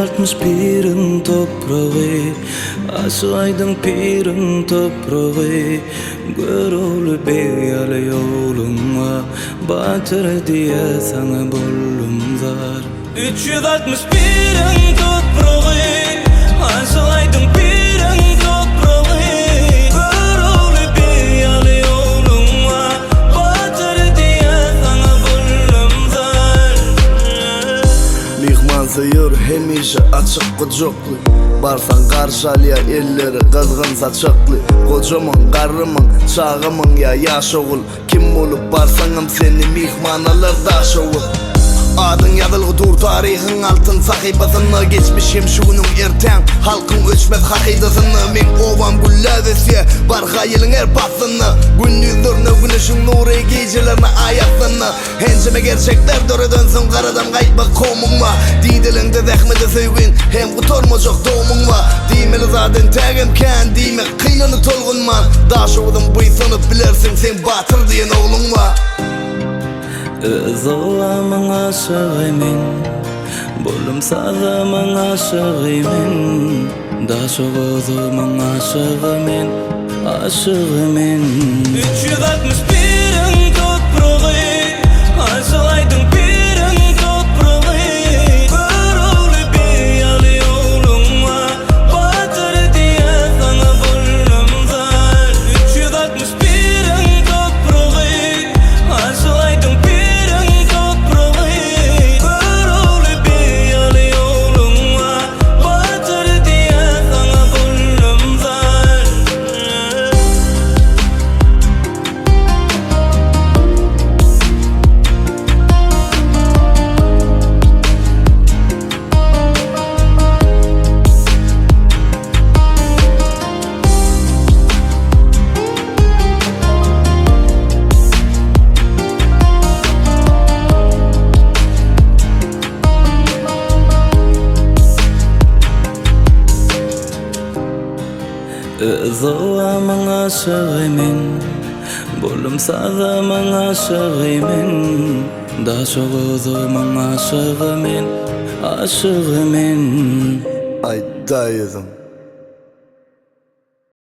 361-iň topragy, Aşyk Aýdyň piriň topragy, Görogly beg ýaly ýoluňa, Batyr diýe saňa boldum zar. 361-iň topragy, Aşyk Aýdyň piriň topragy, Görogly beg ýaly ýoluňa, Batyr diýe saňa boldum zar. Myhmansöýer hemişe açyk gujakly, Barsaň garşy alýar elleri gyzgyn saçakly. Gojamyň, garrymyň, çagamyň ýa ýaş ogul, Kim bolup barsaňam seni myhman alar Daşoguz. Adyň ýazylgy dur taryhyň altyn sahypasynda, Geçmiş hem şu günüň ertäň halkyň öçmez hakydasynda. Meň obam gülläp ösýär barha ýylyň her paslynda, Gündizlerine güneşiň nury, gijelerine aý astynda. Ençeme gerçekler döredensoň garadan gaýtmak kowmuň bar. Dideleňde zähmete söýgiň hem gutarmajak dowmuň bar. Diýmeli zat entägem kän diýmek kyn ony tolgunman. Daşoguzym buýsanyp bilersiň seň batyr diýen ogluň bar. Öz obamyň aşygy men, Boldum sazamyň aşygy men, Daşoguzymyň aşygy men, aşygy men. 361-iň topragy, Aşyk Aýdyň piriň topragy, Görogly beg ýaly ogluň bar, Batyr diýýän saňa boldum zar. 361-iň topragy, Aşyk Aýdyň piriň topragy, Görogly beg ýaly ogluň bar, Batyr diýýän saňa boldum zar. Öz obamyň aşygy men, Boldum sazamyň aşygy men, Daşoguzymyň aşygy men, aşygy men. Aýtda ýüzüň.